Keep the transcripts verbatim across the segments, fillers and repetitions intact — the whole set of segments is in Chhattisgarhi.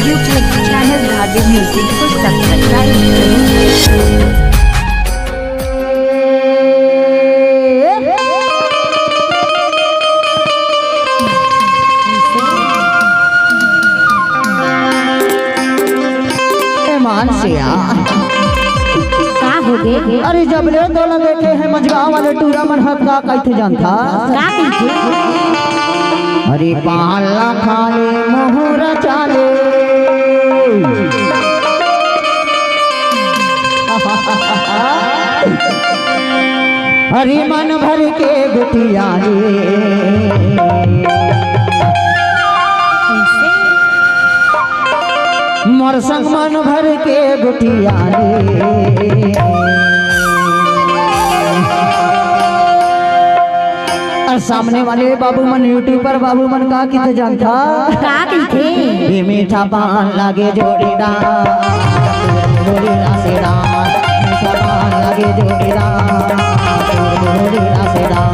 YouTube channel Bhavya Music को subscribe करें। ए मानसिया। का हो गे? अरे जब ले तोला देखे हे मजगांव वाले टूरा मन ह का कहिथे जानथा? का कहिथे? अरे पान ला खा ले मोहरा चाले। अरे मन भर के गोठिया ले। मोर संग मन भर के गोठिया ले। अउ सामने वाले बाबू मन, YouTuber बाबू मन का कहिथे जानथा? का कहिथे? ए मीठा पान लागे जोड़ीदार, जोड़ी रासेदार, मीठा पान लागे जोड़ीदार, जोड़ी रासेदार।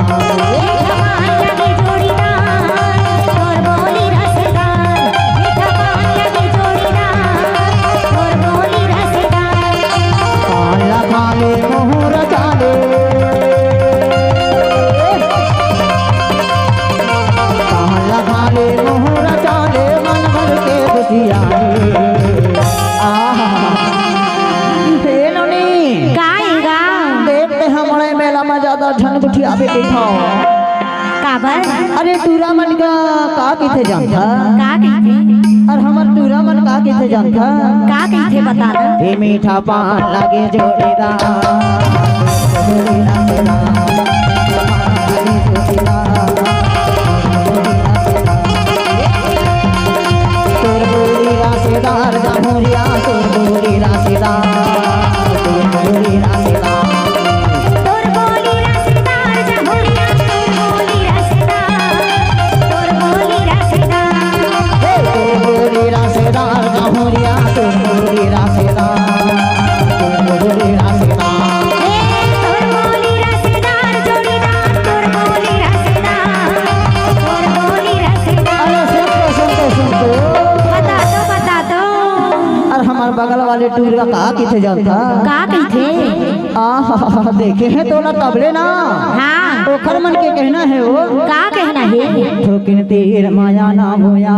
पान ला खा ले मोहरा चाले। पान ला खा ले मोहरा चाले, मन भर के गोठिया ले। आहा। हे नोनी। का ए गा? देख ते हमरे मेला में ज्यादा झन गोठियाबे कहिथव। काबर? अरे टूरा मन का, का कहिथे जानथा? का कहिथे? अरे हमर टूरा मन का कहिथे जानथा? का कहिथे बता ना। ए मीठा पान लागे जोड़ीदार। तोर बोली रासेदार जमुरिया, तोर बोली रासेदार, तोर बोली रासेदार। तोर बोली रासेदार जमुरिया, तोर बोली रासेदार, तोर बोली रासेदार। हे तोर बोली रासेदार जमुरिया, तोर बोली रासेदार, तोर बोली रासेदार। हे तोर बोली रासेदार जोड़ीदार, तोर बोली रासेदार, तोर बोली रासेदार। अरे सुन तो, सुन तो, सुन तो। बता दो, बता दो। अरे हमर बगल वाले टूरा का कहिथे जानथा? का कहिथे? आहा, देखे हे तोला तब ले ना। हाँ। ओखर मन के कहना हे वो। का कहना हे? थोकिन तीर माया ना होया।